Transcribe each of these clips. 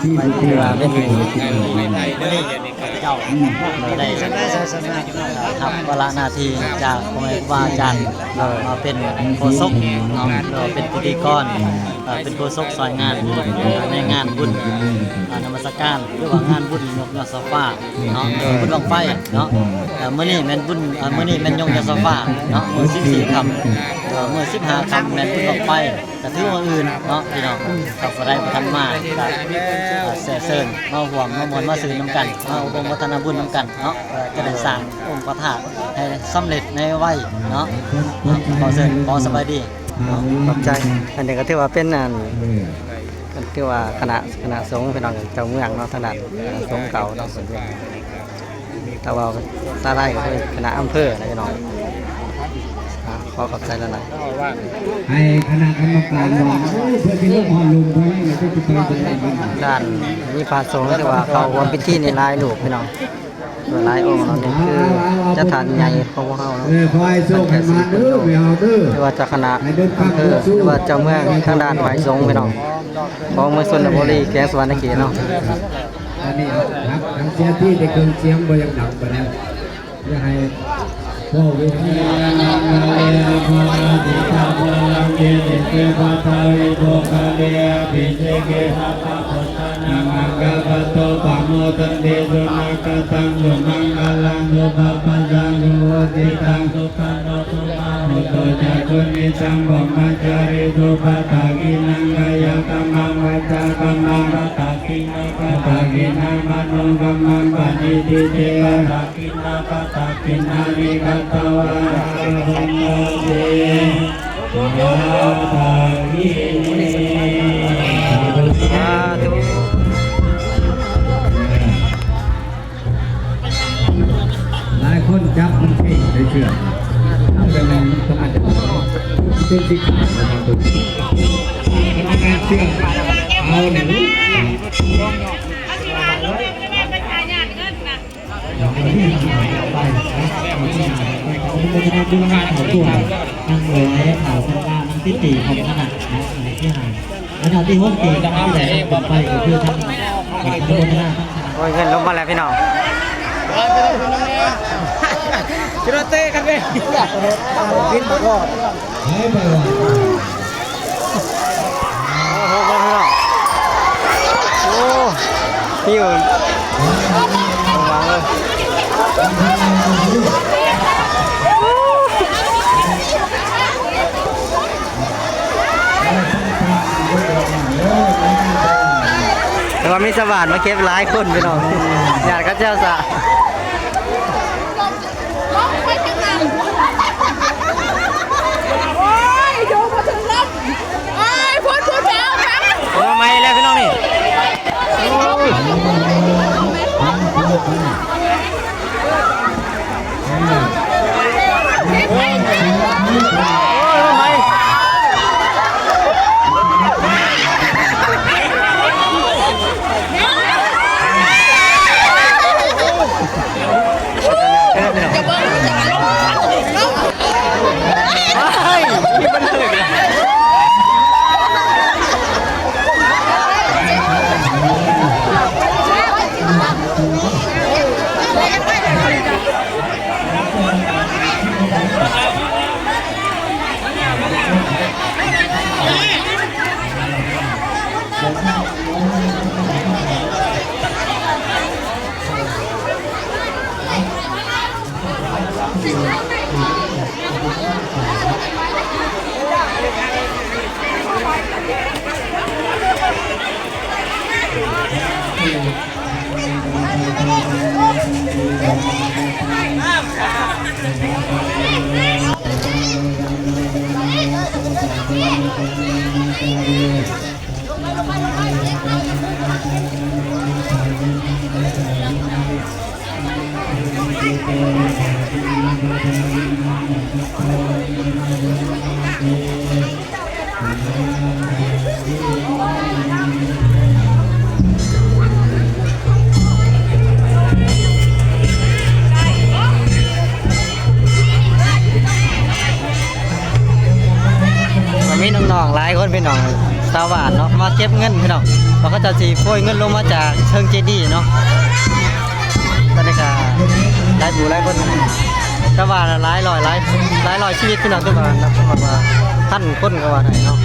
ເວທີ ເຈົ້າໄດ້ຮັບວາລະໜ້າທີ່ຈາກພໍ່ແມ່ຄູບາອາຈານ ມາເປັນໂຄສົກເນາະ ເປັນພິທີກອນ ເປັນໂຄສົກຊ່ອຍງານ ໃນງານບຸນນະມັດສະການ ຫຼືວ່າງານບຸນຍົກຍອດໂຊຟາເນາະ ບຸນບັ້ງໄຟເນາະ. ເອີ ມື້ນີ້ແມ່ນບຸນ ເອີ ມື້ນີ້ແມ່ນຍົກຍອດໂຊຟາເນາະ ມື້ສິບສີ່ຄ່ຳ ເອີ ມື້ສິບຫ້າຄ່ຳແມ່ນບຸນບັ້ງໄຟ ກະຖືວ່າອື່ນເນາະພີ່ນ້ອງ ເຂົາກະໄດ້ປະທຳມາ ກະ ເອີ ແຊເຊີນມາຮ່ວມມາມ່ວນມາຊື່ນນຳກັນ ມາອົບຮົມພັດທະນາບຸນນຳກັນເນາະ ເພື່ອຈະໄດ້ສ້າງອົງພະທາດໃຫ້ສຳເລັດໃນໄວເນາະ. ຂໍເຊີນ ຂໍສະບາຍດີ ຂອບໃຈ. ອັນນີ້ກະຖືວ່າເປັນ ອັນ ກະຖືວ່າຄະນະ ຄະນະສົງພີ່ນ້ອງ ເຈົ້າເມືອງເນາະ ທາງດ້ານ ເອີ ສົງເກົ່າເນາະ ເພິ່ນເປັນ ຖ້າເວົ້າພາສາໄທກະຄືຄະນະອຳເພີນະພີ່ນ້ອງ. ອາ ຂໍຂອບໃຈຫຼາຍໆ ໃຫ້ຄະນະກຳມະການວ່າ ໂອ້ ເພື່ອຊິລົງຮອດລຸ່ມເພິ່ນ ເພິ່ນຊິໄປໃສ. ດ້ານມີພະສົງທີ່ວ່າເຂົ້າຮ່ວມພິທີນີ້ຫຼາຍຮູບພີ່ນ້ອງ ຫຼາຍອົງເນາະ. ນີ້ຄືຈະຖານໃຫຍ່ຂອງພວກເຮົາເນາະ ເອີ ຂໍໃຫ້ໂຊກໃຫ້ໝານເດີ ແມ່ເຮົາເດີ ທີ່ວ່າເຈົ້າຄະນະ ໃຫ້ເດີນທາງ ເອີ ຫຼືວ່າເຈົ້າເມືອງທາງດ້ານໄຫວ້ສົງພີ່ນ້ອງ ຂອງເມືອງຊົນນະບູລີ ແຂວງສະຫວັນນະເຂດເນາະ. ອັນນີ້ຮັກ ທັງເສຍທີ່ ແຕ່ເຄື່ອງສຽງບໍ່ຢາກດັງປານໃດ ຢາກໃຫ້ເວົ້າເວທີ. ສາທຸ ຫຼາຍຄົນຈັບມັນເຄັ່ງໃສ່ເຊືອກ ເປັນຫຍັງມັນຕ້ອງອາດຈະເປັນສີຂາວ ເປັນການເຊື່ອງເອົານີ້. ໂອ້ຍ ເງິນລົງມາແລ້ວພີ່ນ້ອງ. ໂອ້ ໂອ້ ແຕ່ວ່າມີຊາວບ້ານມາເກັບຫຼາຍຄົນພີ່ນ້ອງ ຍາດເຂົາເຈົ້າສະ. ໂອ້ຍ ໂຍມມາເຖິງລຳ ໂອ້ຍ ພຸ້ນ ພຸ້ນ ໄປເອົາໄປ ເອົາມາໃໝ່ແລ້ວພີ່ນ້ອງນີ້. ໂອ້ຍ ໂອ້ຍ ມາໃໝ່. ກະມີນ້ອງໆຫຼາຍຄົນພີ່ນ້ອງ ຊາວບ້ານເນາະ ມາເກັບເງິນພີ່ນ້ອງ. ວ່າເຂົາເຈົ້າຊິໂກຍເງິນລົງມາຈາກເທິງເຈດີເນາະ. ຕອນນີ້ກໍຫຼາຍຜູ້ຫຼາຍຄົນ ແຕ່ວ່າຫຼາຍຮ້ອຍ ຫຼາຍ ຫຼາຍຮ້ອຍຊີວິດພີ່ນ້ອງ ຖືວ່ານັບ ນັບວ່າພັນຄົນກໍວ່າໄດ້ເນາະ.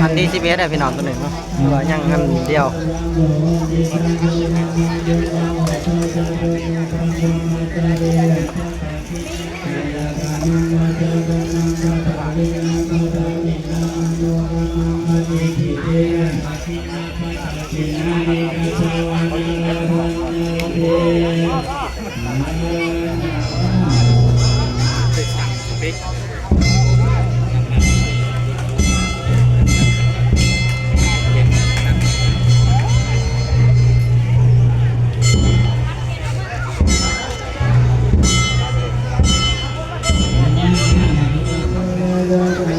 ອັນທີສິບເອັດ ພີ່ນ້ອງ ຕົວໜຶ່ງເນາະ ຄືວ່າຍັງອັນດຽວ.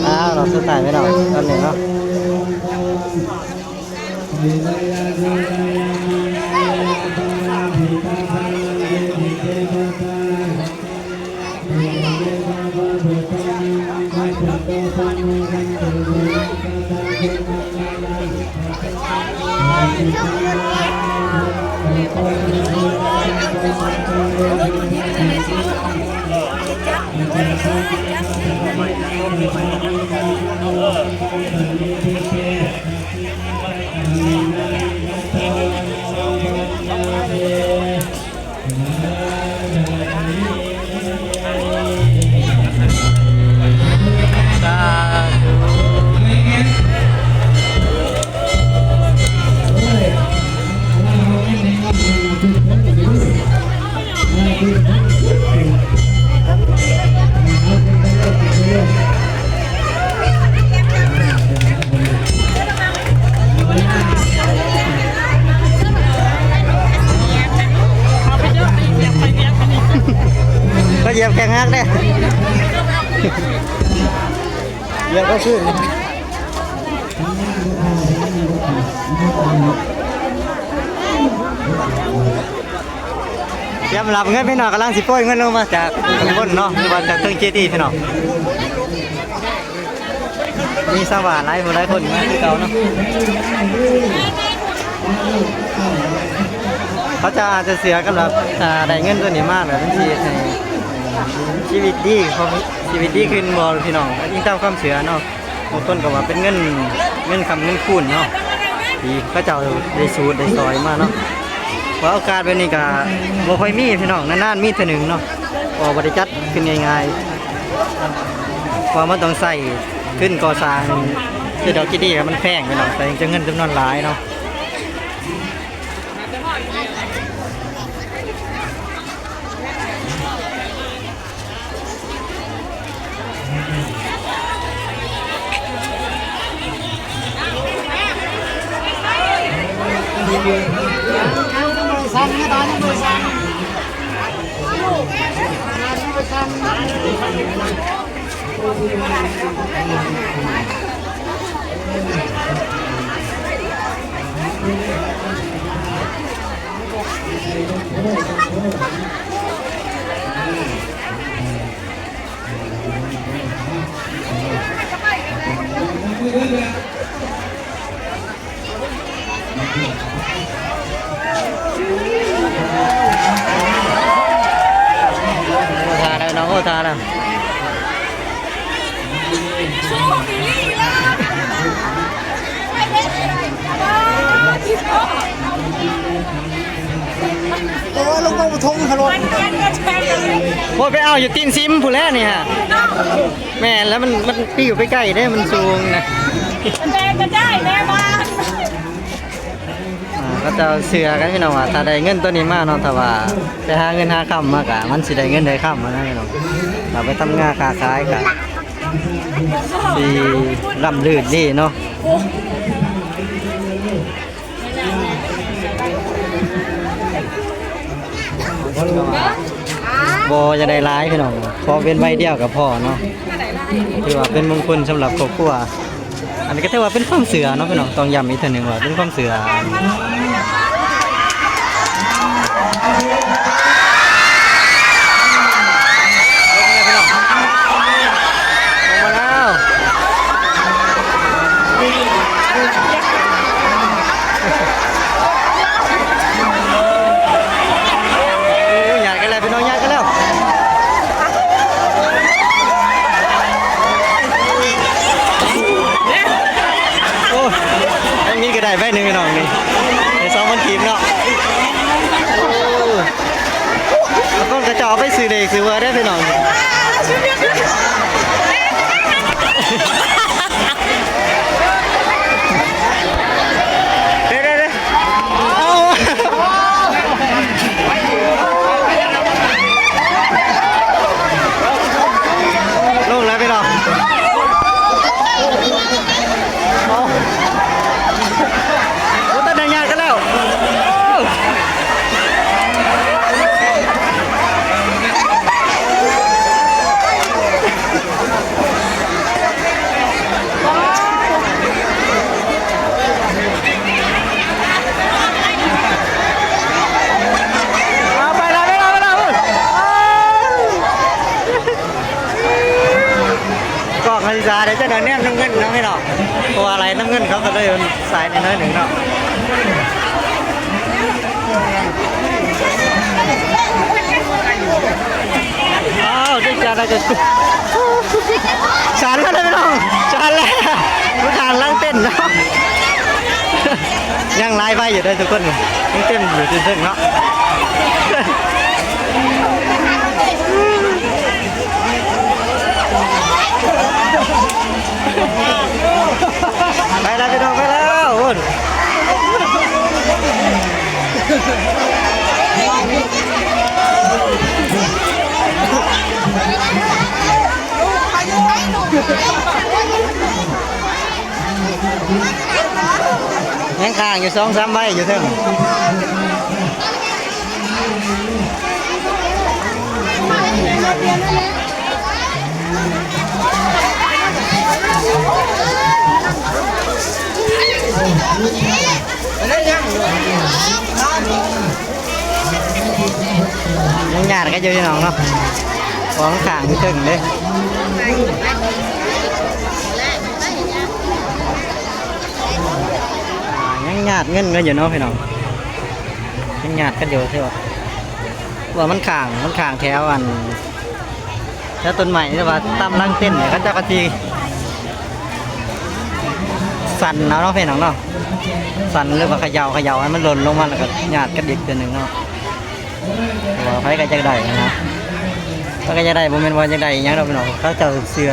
ອ້າວ ເນາະ ສຸດທ້າຍໄປເນາະ ຕອນນີ້ເນາະ. ສາທຸ. ກໍຢຽບແຂ້ງຫັກເດ້ ຢຽບກໍຄືນ. ຕຽມຮັບເງິນພີ່ນ້ອງ ກຳລັງຊິໂປຍເງິນລົງມາຈາກຂ້າງບົນເນາະ ຫຼືວ່າຈາກເທິງເຈດີພີ່ນ້ອງ. ມີຊາວບ້ານຫຼາຍຜູ້ຫຼາຍຄົນມາຄືເກົ່າເນາະ. ເຂົາເຈົ້າອາດຈະເຊື່ອກັນວ່າ ຖ້າໄດ້ເງິນໂຕນີ້ມາແລ້ວ ມັນຊິເຮັດໃຫ້ຊີວິດດີ ຊີວິດດີຂຶ້ນບໍ່ພີ່ນ້ອງ ອີງຕາມຄວາມເຊື່ອເນາະ. ບາງຄົນກໍວ່າເປັນເງິນ ເງິນຄ້ຳເງິນຄູນເນາະ ທີ່ເຂົາເຈົ້າໄດ້ສູດໄດ້ສອຍມາເນາະ. ວ່າໂອກາດແບບນີ້ກໍບໍ່ຄ່ອຍມີພີ່ນ້ອງ ນານໆມີເທື່ອໜຶ່ງເນາະ ເພາະວ່າບໍ່ໄດ້ຈັດຂຶ້ນງ່າຍໆ ເພາະວ່າມັນຕ້ອງໃຊ້ທຶນກໍ່ສ້າງເຈດີ ເຈດີມັນແພງພີ່ນ້ອງ ໃຊ້ເງິນຈຳນວນຫຼາຍເນາະ. ທ່າແລ້ວເນາະ ໂອ້ ທ່າແລ້ວ. ໂອ້ຍ ລົງມາບໍ່ທົງຂະໂລດ ໂອ້ຍ ໄປເອົາຢູ່ຕີນຊິມພຸ້ນແຫຼະນີ້ຮະ. ແມ່ນແລ້ວ ມັນ ມັນປິວໄປໄກເດ້ ມັນສູງນະ ແຕ່ກະໄດ້ແນ່ບ້ານ. ອ່າ ເຂົາເຈົ້າເຊື່ອກັນພີ່ນ້ອງວ່າ ຖ້າໄດ້ເງິນໂຕນີ້ມາເນາະ ຖ້າວ່າໄປຫາເງິນຫາຄຳມາກະ ມັນຊິໄດ້ເງິນໄດ້ຄຳຫັ້ນນະພີ່ນ້ອງ. ຖ້າໄປທຳງາຄ້າຂາຍກະຊິລ່ຳລື່ນດີເນາະ. ບໍ່ຢາກໄດ້ຫຼາຍພີ່ນ້ອງ ຂໍເວັ້ນໄວ້ດຽວກໍພໍເນາະ ຖືວ່າເປັນມົງຄຸນສຳລັບຄອບຄົວ. ອັນນີ້ກໍຖືວ່າເປັນຄວາມເຊື່ອເນາະພີ່ນ້ອງ ຕ້ອງຢ້ຳອີກເທື່ອໜຶ່ງວ່າເປັນຄວາມເຊື່ອ. ເອົາໄປຊື້ເດັກຊື້ເວີເດີພີ່ນ້ອງ. ເດີໆໆ ເອົາ ລົງແລ້ວພີ່ນ້ອງ. ໂອ້ ໂອ້ ຕັດຍາດກັນແລ້ວ. ເອົາ ໄປແລ້ວ ໄປແລ້ວ ໄປແລ້ວ. ກອງກະສິສາເດ້ ເຈົ້າໜ້າແນມນ້ຳເງິນເນາະພີ່ນ້ອງ ເພາະວ່າໄລ່ນ້ຳເງິນເຂົາກໍເລີຍມັນສາຍໜ້ອຍໜຶ່ງເນາະ. ອ້າວ ເຈົ້າຈານລະກະ ສານແລ້ວພີ່ນ້ອງ ສານແລ້ວ ມັນຂ້າງຫຼັງເຕັ້ນເນາະ. ຍັງຫຼາຍໃບຢູ່ເດີທຸກຄົນ ຍັງເຕັມຢູ່ເທິງເນາະ. ໄປແລ້ວພີ່ນ້ອງ ໄປແລ້ວພຸ້ນ. ຍັງຄ້າງຢູ່ສອງສາມໃບຢູ່ເທິງ. ຍັງຍາດກັນຢູ່ພີ່ນ້ອງເນາະ ຂອງຂ້າງຢູ່ເທິງເດ້. ອ່າ ຍັງຍາດເງິນກັນຢູ່ເນາະພີ່ນ້ອງ ຍັງຍາດກັນຢູ່ ຄືວ່າ ວ່າມັນຂ້າງ ມັນຂ້າງແຖວອັນ ແຖວຕົ້ນໄມ້ ຫຼືວ່າຕາມຫຼັງເຕັນນີ້ ເຂົາເຈົ້າກໍຊິສັ່ນເອົາເນາະ ພີ່ນ້ອງເນາະ ສັ່ນ ຫຼືວ່າເຂົາເຈົ້າ ເຂົາເຈົ້າໃຫ້ມັນຫຼົ່ນລົງມາ ແລ້ວກໍຍາດກັນອີກເທື່ອໜຶ່ງເນາະ. ເພາະວ່າໃຜກໍຢາກໄດ້ນະ ໃຜກໍຢາກໄດ້ ບໍ່ແມ່ນວ່າຢາກໄດ້ອີ່ຫຍັງດອກພີ່ນ້ອງ ເຂົາເຈົ້າເຊື່ອ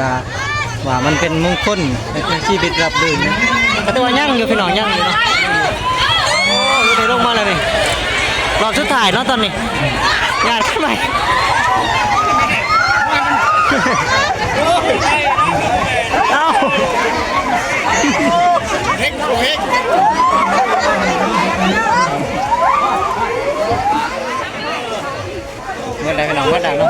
ວ່າມັນເປັນມົງຄົນໃນຊີວິດລາບລື່ນນະ. ແຕ່ວ່າຍັງຢູ່ພີ່ນ້ອງ ຍັງຢູ່ເນາະ. ໂອ້ ໄດ້ລົງມາແລ້ວນີ້ ຮອບສຸດທ້າຍເນາະຕອນນີ້ ຍາດຂຶ້ນໃໝ່. ເອົ້າ ເຮັກ ເຮັກ. ເໝິດແລ້ວພີ່ນ້ອງ ເໝິດແລ້ວເນາະ.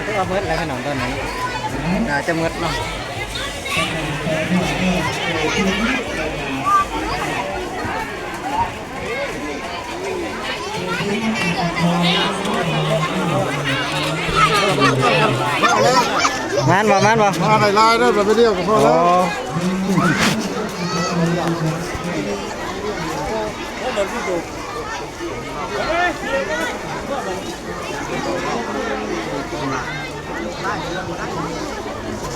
ຖືວ່າເໝິດແລ້ວພີ່ນ້ອງ ຕອນນີ້ໜ້າຈະເໝິດເນາະ. ໝານບໍ່ ໝານບໍ່? ມາໄດ້ຫຼາຍເດີ ໄປດຽວກໍພໍແລ້ວ. ອໍ.